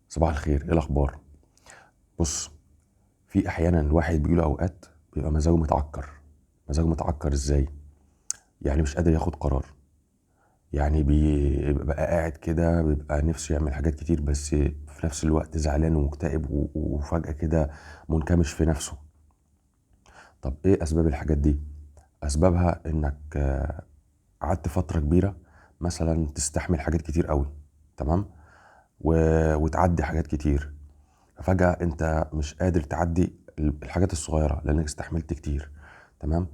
صباح الخير، ايه الاخبار؟ بص، في احيانا الواحد بيجيله اوقات بيبقى مزاجه متعكر. مزاجه متعكر ازاي؟ يعني مش قادر ياخد قرار، يعني بيبقى قاعد كده، بيبقى نفسه يعمل حاجات كتير، بس في نفس الوقت زعلان ومكتئب وفجأة كده منكمش في نفسه. طب ايه اسباب الحاجات دي؟ اسبابها انك قعدت فترة كبيرة مثلا تستحمل حاجات كتير قوي، تمام، وتعدي حاجات كتير، فجأة انت مش قادر تعدي الحاجات الصغيرة لانك استحملت كتير، تمام،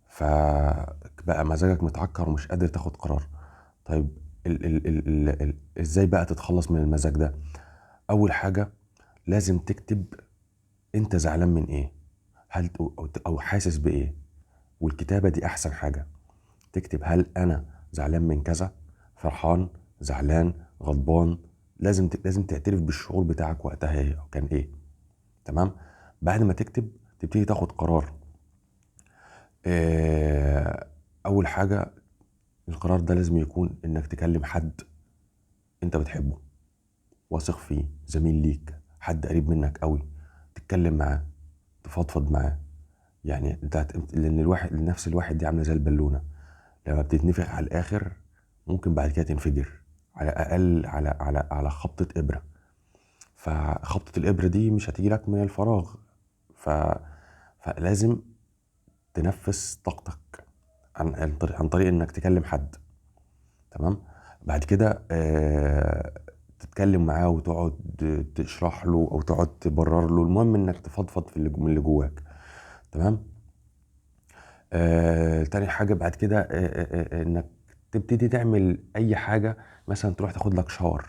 فبقى مزاجك متعكر ومش قادر تاخد قرار. طيب ال ال ال ال ال ازاي بقى تتخلص من المزاج ده؟ اول حاجة لازم تكتب انت زعلان من ايه، هل او حاسس بايه، والكتابة دي احسن حاجة. تكتب هل انا زعلان من كذا، فرحان، زعلان، غضبان. لازم تعترف بالشعور بتاعك وقتها ايه او كان ايه، تمام. بعد ما تكتب تبتدي تاخد قرار. اول حاجة القرار ده لازم يكون انك تكلم حد انت بتحبه، واثق فيه، زميل ليك، حد قريب منك قوي، تتكلم معاه، تفضفض معاه. يعني انت لان الواحد نفس الواحد دي عامله زي البالونه، لما بتتنفخ على الاخر ممكن بعد كده تنفجر، على الاقل على خبطه ابره. فخبطه الابره دي مش هتيجي لك من الفراغ، فلازم تنفس طاقتك عن طريق انك تكلم حد، تمام. بعد كده تتكلم معاه وتقعد تشرح له او تقعد تبرر له، المهم انك تفضفض في من اللي جواك، تمام. تاني حاجة بعد كده، انك تبتدي تعمل اي حاجة، مثلا تروح تاخد لك شاور.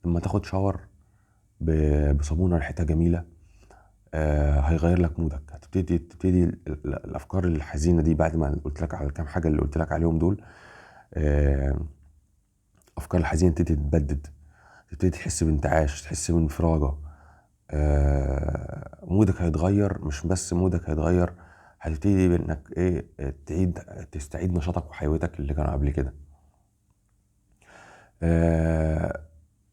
لما تاخد شاور بصابونة ريحتها جميلة، هيغير لك مودك. هتبتدي الافكار الحزينة دي بعد ما قلت لك على كام حاجة اللي قلت لك عليهم دول، افكار الحزينة تبتدي تتبدد، تبتدي تحس بانتعاش، تحس بانفراجة، مودك هيتغير. مش بس مودك هيتغير، هتبتدي بانك ايه، تستعيد نشاطك وحيويتك اللي كانوا قبل كده.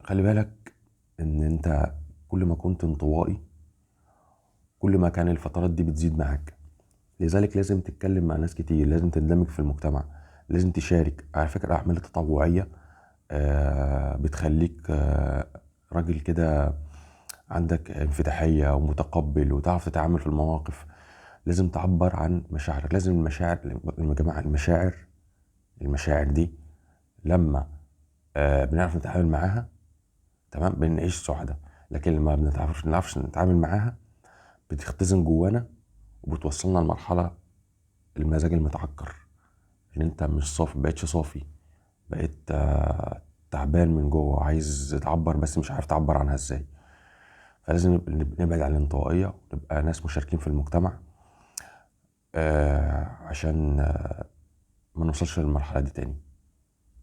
خلي بالك ان انت كل ما كنت انطوائي كل ما كان الفترات دي بتزيد معاك، لذلك لازم تتكلم مع ناس كتير، لازم تندمج في المجتمع، لازم تشارك. على فكرة الأعمال التطوعية، بتخليك، راجل كده عندك انفتاحية ومتقبل وتعرف تتعامل في المواقف. لازم تعبر عن مشاعرك، لازم المشاعر يا جماعة، المشاعر دي لما، بنعرف نتعامل معاها، تمام، بنعيش سعداء. لكن لما بنعرفش نتعامل معاها بتختزن جوانا وبتوصلنا لمرحلة المزاج المتعكر، ان انت مش صافي، بقيتش صافي، بقيت، تعبان من جوه وعايز تعبر بس مش عارف تعبر عنها ازاي. فلازم نبعد عن الانطوائية ونبقى ناس مشاركين في المجتمع، عشان، ما نوصلش للمرحلة دي تاني.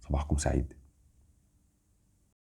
صباحكم سعيد.